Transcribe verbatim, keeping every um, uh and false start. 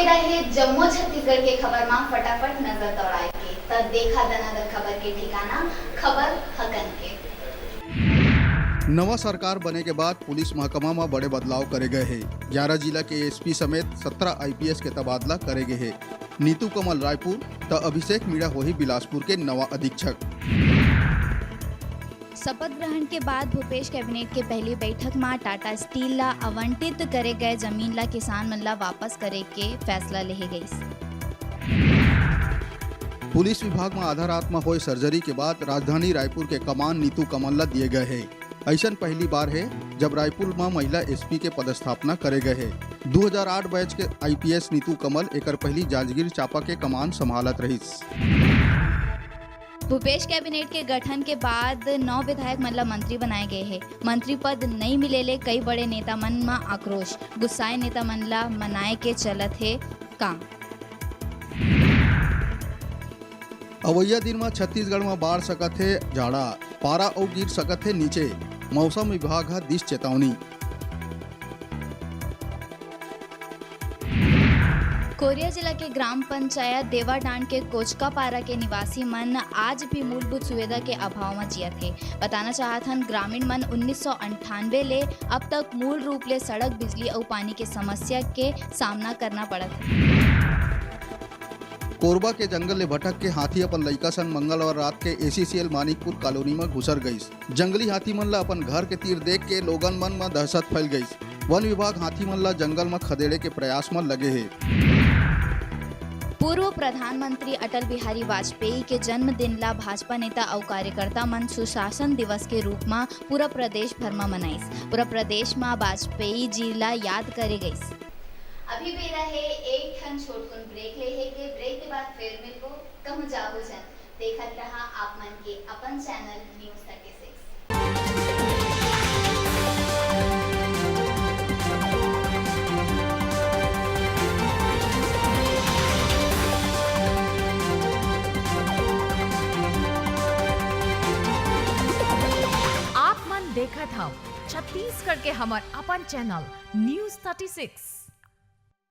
रहे जम्मो छत्तीसगढ़ के खबर मा फटाफट नजर दौड़ाए के, त देखा दनादन खबर के ठिकाना, खबर हकन के। नवा सरकार बने के बाद पुलिस महकमा म बड़े बदलाव करे गए हे। ग्यारह जिला के एसपी समेत सत्रह आईपीएस के तबादला करे गए हे। नीतू कमल रायपुर, त अभिषेक मीणा होही बिलासपुर के नवा अधीक्षक। शपथ ग्रहण के बाद भूपेश कैबिनेट के पहली बैठक म टाटा स्टील ला आवंटित करे गए जमीन ला किसान मन ला वापस करे के फैसला लेहे गइस। पुलिस विभाग म आधा रात म होए सर्जरी के बाद राजधानी रायपुर के कमान नीतू कमल ला दिए गए हे। अइसन पहली बार हे, जब रायपुर म महिला एसपी के पदस्थापना करे गए हे। दू हज़ार आठ बैच के आईपीएस नीतू कमल एकर पहली जांजगीर चांपा के कमान संभालत रहिस। भूपेश कैबिनेट के गठन के बाद नौ विधायक मन ला मंत्री बनाए गए हे। मंत्री पद नई मिले ले कई बड़े नेता मन म आक्रोश, गुस्साए नेता मन ला मनाए के चलत हे काम। अवइया दिन म छत्तीसगढ़ म बाढ़ सकत हे जाड़ा, पारा अउ गिर सकत हे नीचे, मौसम विभाग ह दिस चेतावनी। कोरिया जिला के ग्राम पंचायत देवाडांड के कोचकापारा के निवासी मन आज भी मूलभूत सुविधा के अभाव म जियत हे। बताना चाहत हन, ग्रामीण मन उन्नीस सौ अंठानवे ले अब तक मूल रूप ले सड़क, बिजली अउ पानी के समस्या के सामना करना पड़त हे। कोरबा के जंगल ले भटक के हाथी अपन लइका संग मंगलवार रात के एसीसीएल मानिकपुर कॉलोनी म घुसर गइस। जंगली हाथी मन ल अपन घर के तीर देख के लोगन मन म दहशत फैल गइस। वन विभाग हाथी मन ल जंगल म खदेड़े के प्रयास म लगे हे। पूर्व प्रधानमंत्री अटल बिहारी वाजपेयी के जन्मदिन ला भाजपा नेता अउ कार्यकर्ता मन सुशासन दिवस के रूप म पूरा प्रदेश भर म मनाइस। पूरा प्रदेश म वाजपेयी जी ला याद करे गइस। अभी बेरा हे एक ठन छोटकुन ब्रेक लेहे के। ब्रेक के बाद फिर मिलबो, कहूँ जाहू झन। देखत रहा आप मन के अपन चैनल न्यूज़ थर्टी सिक्स। आप मन देखत हव छत्तीसगढ़ के हमर अपन चैनल न्यूज़ थर्टी सिक्स।